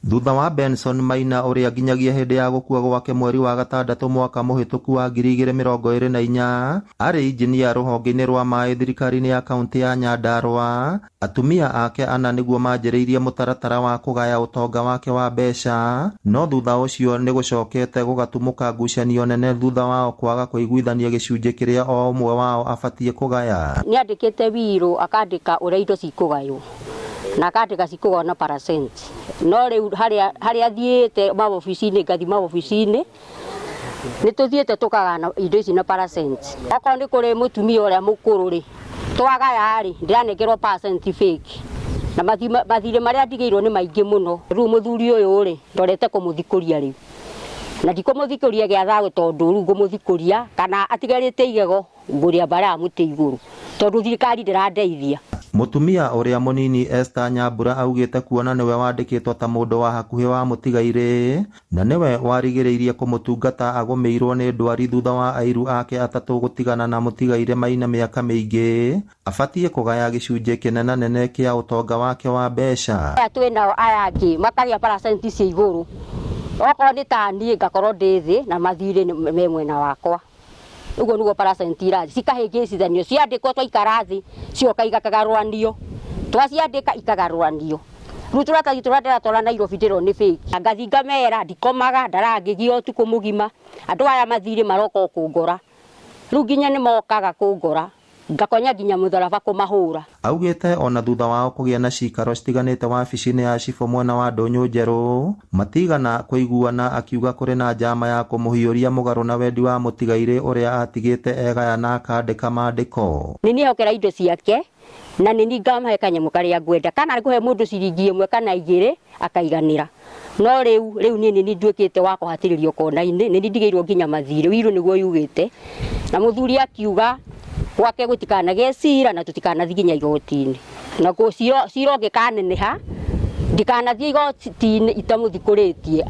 Thutha wa Benson Maina ũrĩa nginyagia hĩndĩ ya gũkua gwake mweri wa gatandatũ mwaka mũhĩtũku wa 2024 arĩ injinia rũhonge-inĩ rwa maĩ thirikari-inĩ ya kaunti ya Nyandarua, atumia ake ana nĩguo manjĩrĩirie mũtaratara wa kũgaya ũtonga wake wa mbeca, no thutha ũcio nĩ gũcokete gũgatumũka ngucanio nene thutha wao kwaga kũiguithania gĩcunjĩ kĩrĩa o ũmwe wao abatiĩ kũgaya. Nĩ andĩkĩte wirũ, akandĩka ũrĩa indo cikũgaywo na akandĩka cikũgaywo na percent, no rĩu harĩa harĩa thiĩte mawobici-inĩ, ngathi mawobici-inĩ, nĩ tũthiĩte tũkagana indo ici na percent. Okorwo nĩ kũrĩ mũtumia ũrĩa mũkũrũ rĩ, twagaya rĩ, ndĩranengerwo percent fake na mathirĩ marĩa ndigĩirwo nĩ maingĩ mũno. Rĩu mũthuri ũyũ rĩ, ndorete kũmũthikũria rĩu, na ndikũmũthikũria gĩa thayũ, tondũ rĩu ngũmũthikũria kana atigarĩte igego ngũrĩa mbara mũtĩ igũrũ, tondũ thirikari ndĩrandeithia. Mũtumia ũrĩa mũnini Esther Nyambura augĩte kuona nĩwe wandĩkĩtwo ta mũndũ wa hakuhĩ wa mũtigairĩ na nĩwe warigĩrĩirie kũmũtungata agũmĩirwo nĩ ndwari thutha wa airu ake atatũ gũtigana na mũtigairĩ Maina mĩaka mĩingĩ, abatiĩ kũgaya gĩcunjĩ kĩnenanene kĩa ũtonga wake wa mbeca. Aya twĩ nao aya angĩ makagĩa percent cia igũrũ, okorwo nĩ ta niĩ ngakorwo ndĩ thĩ na mathirĩ me mwena wakwa. Ũguo nĩguo percent irathiĩ cikahĩngĩcithanio, ciandĩkwo twaikara thĩ cioka ikagarũranio, twaciandĩka ikagarũranio. Rĩu tũratathi tũrĩa ndĩratwara Nairobi ndĩrona nĩ fake. Ngathi ngamera ndikomaga, ndaraga ngĩgio ũtukũ mũgima, andũ aya mathirĩ maroka o kũngora, rĩu nginya nĩ mokaga kũngora, ngakonya nginya mũtharaba kũmahũra. Augĩte ona thutha wao kũgĩa na cikaro citiganĩte wabici-inĩ ya cibũ mwena wa Ndũnyũ Njerũ, matigana kũiguana, akiuga kũrĩ na njama ya kũmũhiũria mũgarũ na wendi wa mũtigairĩ ũrĩa atigĩte egaya na akandĩka mandĩko. Nĩ niĩ indo ciake na nĩ niĩ ngamahe kanyamũ karĩa ngwenda, kana ngũhe mũndũ ciringi 1 kana 2 akaiganĩra. No rĩu niĩ nĩ niĩ nduĩkĩte wa kũhatĩrĩrio kona-inĩ, nĩ niĩ ndigĩirwo nginya mathirĩ, wirũ nĩguo yugĩte, na mũthuri akiuga gwake gũtikanagĩe cira na tũtikanathiĩ nginya igoti-inĩ, na cira ũngĩkaneneha ndikanathiĩ igoti-inĩ itamũthikũrĩtie,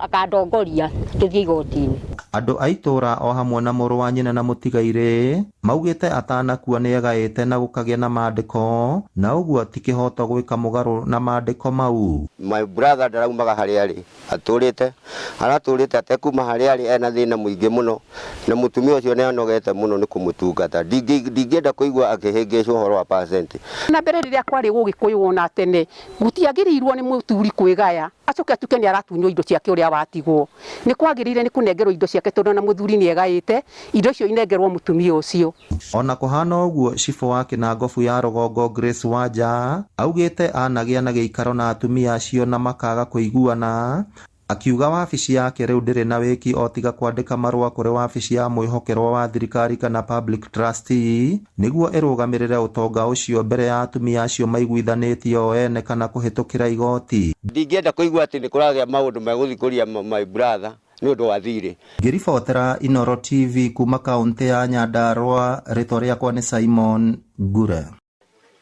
akandongoria tũthiĩ igoti-inĩ. Andũ a itũũra o hamwe na mũrũ wa nyina na mũtigairĩ maugĩte atanakua nĩ egaĩte na gũkagĩa na mandĩko, na ũguo ti kĩhoto gwĩka mũgarũ na mandĩko mau. My brother ndaraumaga harĩa arĩ, atũrĩte aratũrĩte atekuma harĩa arĩ, ena thĩna mũingĩ mũno, na mũtumia ũcio nĩ anogete mũno nĩ kũmũtungata. Ndingĩenda kũigua akĩhĩngĩcwo ũhoro wa percent. Na mbere rĩrĩa kwarĩ Gũgĩkũyũ ona tene, gũtiagĩrĩirwo nĩ mũthuri kwĩgaya acoke atuĩke nĩ aratunywo indo ciake ũrĩa watigwo. Nĩ kwagĩrĩire nĩ kũnengerwo indo ciake, tondũ ona mũthuri nĩ egaĩte, indo icio inengerwo mũtumia ũcio. Ona kũhana ũguo, cibũ wa Kĩnangobu ya rũgongo Grace Wanja augĩte anagĩa na gĩikaro na atumia acio na makaga kũiguana, akiuga wabici yake rĩu ndĩrĩ na wĩki o tiga kwandĩka marũa kũrĩ wabici ya mwĩhokerwo wa thirikari kana public trustee nĩguo ĩrũgamĩrĩre ũtonga ũcio mbere ya atumia acio maiguithanĩtie o ene kana kũhĩtũkĩra igoti. Ndingĩenda kũigua atĩ nĩ kũragĩa maũndũ megũthikũria my brother nĩ ũndũ wa thirĩ. Ngĩribotera Inooro TV kuma kaũntĩ ya Nyandarua, rĩtwa rĩakwa nĩ Simon Ngure.